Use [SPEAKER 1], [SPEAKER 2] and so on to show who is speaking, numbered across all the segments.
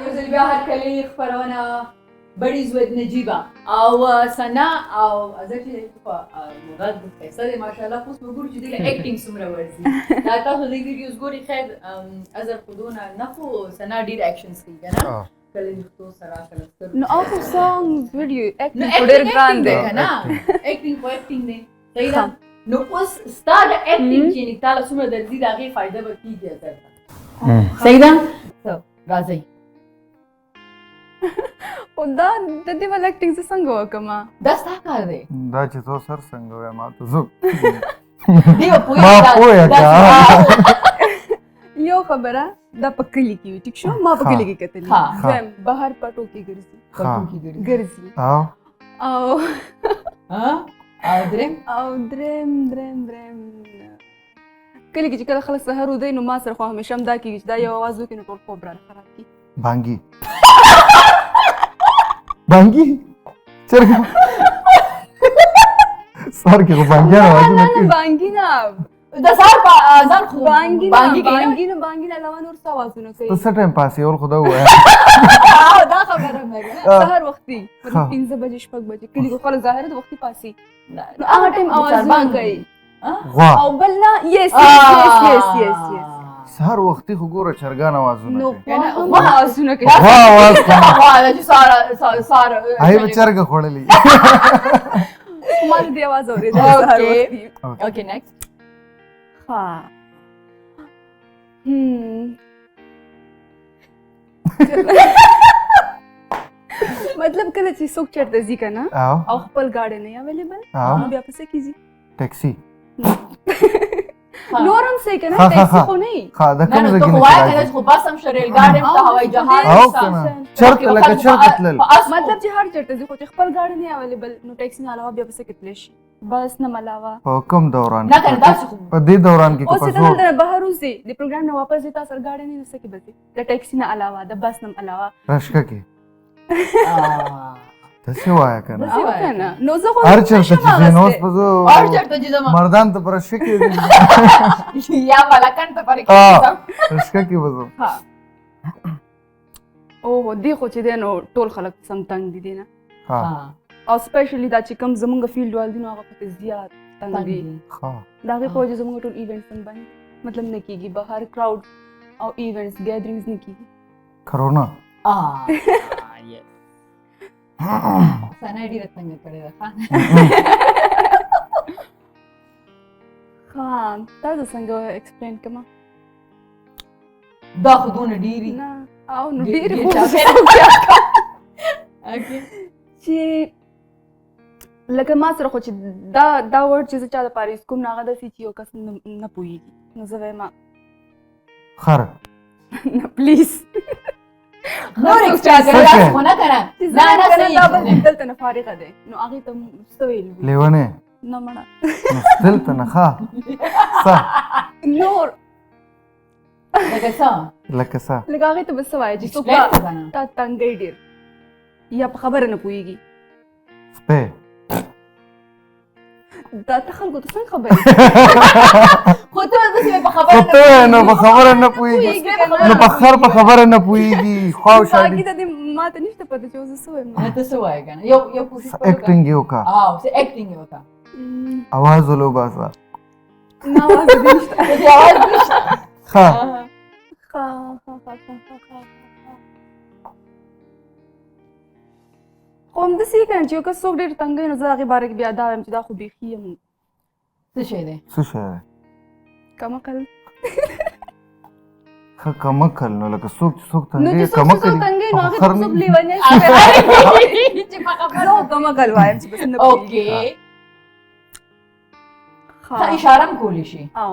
[SPEAKER 1] یو ځل بیا هرکلی خپرونه بډیز ود نجیبه او ثنا او ازر چې په غږ ښایسته دی ماشاءالله. خو اوس به ګورو چې دوی له اکټینګ څومره ورځي. دا تاسو دې ویډیوز ګوري، خیر ازر خو دونه نه، خو ثنا ډېر اکشنز کوي که نه، کله ویښتو سره کله سترګو.
[SPEAKER 2] نو او خو سانګز ویډیو اکټینګ خو ډېر ګران دی
[SPEAKER 1] که نه، اکټینګ خو اکټینګ دی، صحیح ده. نو اوس ستا د اکټینګ چې تا له څومره درځي د هغې فایده به کېږي ازر ته، صحیح ده. راځئ.
[SPEAKER 2] خو دا د دې والا اکټینګ زه څنګه وکړم؟
[SPEAKER 1] دا ستا کار دی.
[SPEAKER 3] دا چې څو سر څنګه وای ما ته زه
[SPEAKER 1] دی پوه
[SPEAKER 3] ما پوهه کا.
[SPEAKER 2] یو خبره دا په کلي کې وي، ټیک شو، ما په کلي کې کتلې. دویم بهر پټو کې ګرځي، ګرځي.
[SPEAKER 3] او
[SPEAKER 2] او
[SPEAKER 1] او دریم
[SPEAKER 2] او دریم دریم دریم کلي کې چې کله خلک سهار ودی نو ما سره خو همیشه هم دا کېږي چې دا یو اواز وکړي نو ټول خوب رانه خراب کړي.
[SPEAKER 3] بانګي بانګي چرګه سهار کې خو بانګیان اوازونه کوي.
[SPEAKER 2] بانګي نه،
[SPEAKER 1] د سهار په اذان خو
[SPEAKER 2] بانګي نه، بانګي نه، بانګي نه علاوه نور څه اوازونه کوي؟
[SPEAKER 3] ته څه ټایم پاسې ول خدا ووایه.
[SPEAKER 1] دا خبره مې
[SPEAKER 2] سهار وختي 5 بجې 6 بجې کلي کې خلک ظاهر د وختي پاسي، نو هغه ټایم اوازونه کوي.
[SPEAKER 3] غوا
[SPEAKER 2] او بل نه. یس یس یس یس یس.
[SPEAKER 3] سهار وختي خو ګوره چرګان اوازونه
[SPEAKER 2] کوي، غوا اوازونه کوي.
[SPEAKER 3] غوا اواز کوي،
[SPEAKER 1] غوا چې سهار سهار
[SPEAKER 3] هغې به چرګه خوړلې.
[SPEAKER 2] ما د دې اواز اورېدلی سهار وختي.
[SPEAKER 1] اوکې نیکسټ.
[SPEAKER 2] ها مطلب کله چې څوک چېرته ځي که نه او خپل ګاډی نه اویلیبل نو بیا په څه کې ځي؟
[SPEAKER 3] ټیکسي.
[SPEAKER 2] نور هم څه که نه، ټیکسي خو نه.
[SPEAKER 3] ښه د کوم ځای کې
[SPEAKER 1] نه وایه که نه، خو بس هم شته، ریل ګاډی هم شته، هوایي جهاز
[SPEAKER 3] هم شته، چېرته لکه چېرته تلل.
[SPEAKER 2] مطلب چې هر چېرته ځي خو چې خپل ګاډی نه اویلیبل نو ټیکسي نه علاوه بیا په څه کې تللی شي؟ بس نه علاوه
[SPEAKER 3] په کوم دوران
[SPEAKER 1] نه کنه؟ داسې خو
[SPEAKER 3] په دې دوران کې
[SPEAKER 2] اوس ته دلته بهر وځې د پروګرام نه واپس ځې، تا سره ګاډی نه، نو څه کې به ځې د ټیکسي نه علاوه، د بس نه علاوه؟
[SPEAKER 3] رشکه کې. داسې وایه که نه،
[SPEAKER 2] داسې نه. نو زه خو
[SPEAKER 3] هر چېرته چې ځې نو اوس به زه
[SPEAKER 1] هر چېرته چې ځم
[SPEAKER 3] مردان ته په رشکه کې
[SPEAKER 1] یا ملکن ته په رشکه کې ځم،
[SPEAKER 3] رشکه کې به ځم.
[SPEAKER 2] اوه دې خو چې دی نو ټول خلک سم تنګ دي دی نه، او سپیشلی دا چې کوم زمونږ فیلډ وال دي نو هغه پکې زیات تنګ دي. د هغې په وجه زمونږ ټول ایونټس هم بند، مطلب نه کېږي بهر کراوډ او ایونټس ګیدرینګز نه کېږي.
[SPEAKER 3] کرونا
[SPEAKER 1] ثنا ډېره تنګه کړې ده.
[SPEAKER 2] ښه تا زه څنګه ایکسپلین کړم؟
[SPEAKER 1] دا خو دونه ډېرې
[SPEAKER 2] نه او نو ډېرې خو چې لکه ما سره خو چې دا دا ورډ چې زه چا دپاره یوز کوم نو هغه داسې چې یو کس نه پوهېږي نو زه وایم
[SPEAKER 3] خر.
[SPEAKER 2] نه پلیز
[SPEAKER 1] نور ایکسټرا کړه خو نه کنه. نه نه صحیح،
[SPEAKER 2] دا بل دلته نه فارغه دی نو هغې ته څه ویل؟
[SPEAKER 3] لیونی.
[SPEAKER 2] نه مړه
[SPEAKER 3] دلته نه. ښه څه
[SPEAKER 2] نور
[SPEAKER 1] لکه څه؟
[SPEAKER 3] لکه څه؟
[SPEAKER 2] لکه هغې ته به څه وایې چې څوک تا تنګوي ډېر یا په خبره نه پوهېږي؟
[SPEAKER 3] سپی.
[SPEAKER 2] دا ته خلکو ته څنګه خبرې؟
[SPEAKER 1] خو ته داسې په خبره
[SPEAKER 3] خو ته نو په خبره نه پوهېږي، نو په خر په خبره نه پوهېږي. خوا او شا
[SPEAKER 2] باقي د دې ما ته نشته پته چې اوس څه وایم.
[SPEAKER 1] نه ته څه وایې که نه، یو یو کوشش وکړه،
[SPEAKER 3] اکټینګ یې وکړه.
[SPEAKER 1] څه اکټینګ یې وکړه،
[SPEAKER 3] اواز ولوباسه.
[SPEAKER 2] نه اواز دې نشته،
[SPEAKER 1] دې اواز نشته.
[SPEAKER 3] ښه
[SPEAKER 2] ښه ښه ښه ښه ښه. خو همداسې یې که نه چې یو کس څوک ډېر تنګوي نو زه د هغې باره کې بیا دا وایم چې دا خو بیخي هم
[SPEAKER 1] څه شی دی؟
[SPEAKER 3] څه شی دی؟
[SPEAKER 2] کم عقل.
[SPEAKER 3] ښه کم عقل نو لکه څوک چې څوک
[SPEAKER 2] نو چې
[SPEAKER 3] تنګوي
[SPEAKER 2] څوک
[SPEAKER 3] کم
[SPEAKER 2] چې
[SPEAKER 3] عقل
[SPEAKER 2] څوک تنګوي نو هغې
[SPEAKER 3] خر
[SPEAKER 2] ته څوک
[SPEAKER 3] نه
[SPEAKER 2] لیونی شي.
[SPEAKER 1] چې په خبره
[SPEAKER 2] زه کم عقل وایم چې بس نه پوهېږي.
[SPEAKER 1] اوکې ښه اشاره هم کولی شي.
[SPEAKER 2] او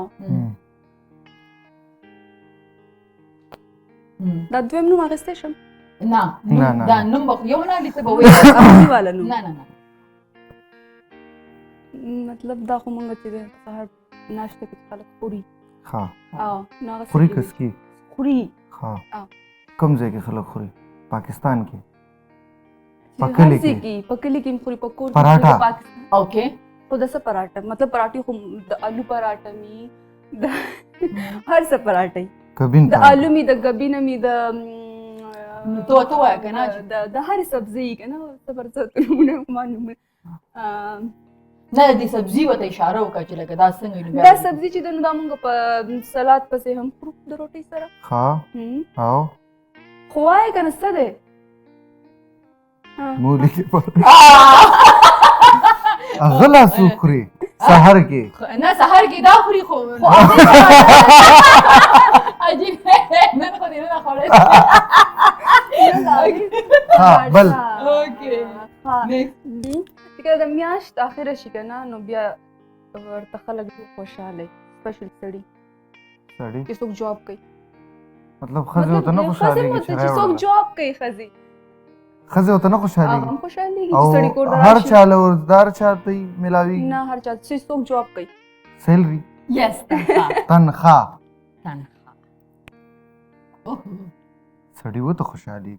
[SPEAKER 2] دا دویم نوم اخیستی شم؟
[SPEAKER 1] نه
[SPEAKER 3] نه نه،
[SPEAKER 1] دا نوم به یو نه لیکه به وایي
[SPEAKER 2] اخلي والا نوم.
[SPEAKER 1] نه نه نه،
[SPEAKER 2] مطلب دا خو مونږ چې د سهار ناشته کې خلک خوري.
[SPEAKER 3] ښه
[SPEAKER 2] او نو هغه
[SPEAKER 3] خوري کس کې
[SPEAKER 2] خوري.
[SPEAKER 3] ښه کوم ځای کې خلک خوري؟ پاکستان کې په
[SPEAKER 2] هر
[SPEAKER 3] کلي
[SPEAKER 2] ځای
[SPEAKER 3] کې؟
[SPEAKER 2] کې، په کلي کې هم خوري، په کور کې
[SPEAKER 3] پراټه.
[SPEAKER 2] خوري، په پاکستان.
[SPEAKER 1] اوکې
[SPEAKER 2] خو د څه پراټه؟ مطلب پراټې خو د آلو پراټه مي، د هر څه پراټه،
[SPEAKER 3] کبین
[SPEAKER 2] د آلو مي، د ګبینه مي، د
[SPEAKER 1] نو ته وایه که نه
[SPEAKER 2] د هرې سبزۍ که نه زبردست نومونه ما نومونه
[SPEAKER 1] نه د سبزي ورته اشاره وکړه چې لکه دا څنګه وي.
[SPEAKER 2] دا سبزي چې ده نو دا مونږ په سلاد پسې هم خورو د روټۍ سره.
[SPEAKER 3] ښه او
[SPEAKER 2] خو وایه که نه څه دی؟
[SPEAKER 3] مولي کې هغه لا څوک خوري سهار کې؟
[SPEAKER 1] نه سهار کې دا خوري خو عجیب نن خو دې نه خوړلی.
[SPEAKER 3] ها بل
[SPEAKER 1] اوکې
[SPEAKER 2] چې کله د میاشت اخره شي که نه نو بیا ورته خلک ډېر خوشحاله وي، سپیشل سړي
[SPEAKER 3] سړي
[SPEAKER 2] چې څوک جاب کوي.
[SPEAKER 3] مطلب ښځې ورته نه خوشحالېږي
[SPEAKER 2] چې څوک جاب کوي؟ ښځې
[SPEAKER 3] ښځې ورته نه خوشحالېږي؟
[SPEAKER 2] هم خوشحالېږي چې سړي کور ته
[SPEAKER 3] هر
[SPEAKER 2] راشي.
[SPEAKER 3] چا له هر چا ته ملاوېږي؟
[SPEAKER 2] نه هر چا چې څوک جاب کوي.
[SPEAKER 3] سیلري؟
[SPEAKER 1] یس
[SPEAKER 3] تنخوا.
[SPEAKER 1] تنخوا.
[SPEAKER 3] سړي ورته خوشحالېږي،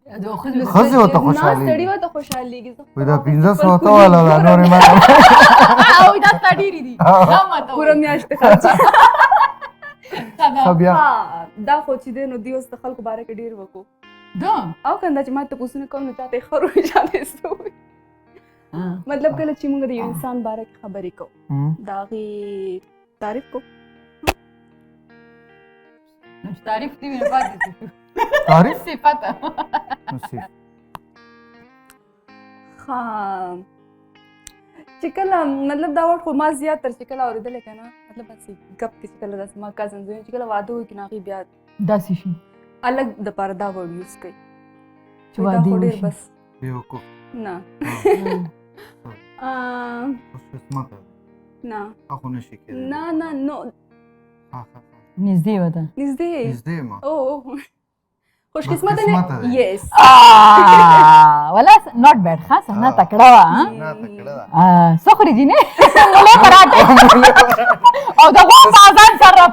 [SPEAKER 1] ښځې
[SPEAKER 3] ورته خوشحالېږي.
[SPEAKER 2] نه سړي ورته خوشحالېږي.
[SPEAKER 3] وایي دا 500 ته والا دا نورې ما
[SPEAKER 1] او دا ستا ډېرې دي دا ماته
[SPEAKER 2] پوره میاشت خرچ.
[SPEAKER 3] ښه بیا
[SPEAKER 2] دا خو چې دی نو دی اوس د خلکو باره کې ډېر وکړو
[SPEAKER 1] دا
[SPEAKER 2] او که نه چې ما تپوسونه کوم نو چاته یې خر وي چاته یې څه وي. مطلب کله چې موږ د یو انسان باره کې خبرې کوو د هغې تعریف کوو.
[SPEAKER 1] نو چې تعریف دې وي نو پاتې څه شو؟
[SPEAKER 3] تعریف
[SPEAKER 1] صفت.
[SPEAKER 2] ښه چې کله مطلب دا وخت خو ما زیات تر چې کله اورېدلی که نه مطلب داسې ګپ کې چې کله داسې ما کزن زوی چې کله واده وکړي نو هغې بیا
[SPEAKER 1] داسې شي
[SPEAKER 2] الګ دپاره دا ورډ یوز کوي
[SPEAKER 1] چې واده وشي.
[SPEAKER 2] بس
[SPEAKER 3] بېوقوف.
[SPEAKER 2] نه
[SPEAKER 3] خوشقسمته.
[SPEAKER 2] نه
[SPEAKER 3] خو نه شي کېدی.
[SPEAKER 2] نه نه نو
[SPEAKER 1] نږدې وه ته.
[SPEAKER 2] نږدې
[SPEAKER 3] نږدې ما
[SPEAKER 2] او خوش قسمته نه. یس
[SPEAKER 1] ولا ناټ بیډ. ښه سنا تکړه وه.
[SPEAKER 3] نه تکړه ده.
[SPEAKER 1] څه خوري جینې؟ مولې پراټه او د غوا په اذان سره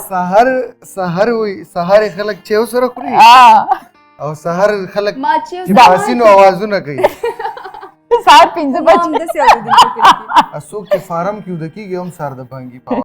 [SPEAKER 3] سهار سهار وي سهار خلک چې سره خوري او سهار خلک چې پاسینو اوازونه کوي
[SPEAKER 1] سهار 5 بجې
[SPEAKER 2] همداسې اورېدل.
[SPEAKER 3] څوک چې فارم کې وده کېږي هم سهار د بانګي په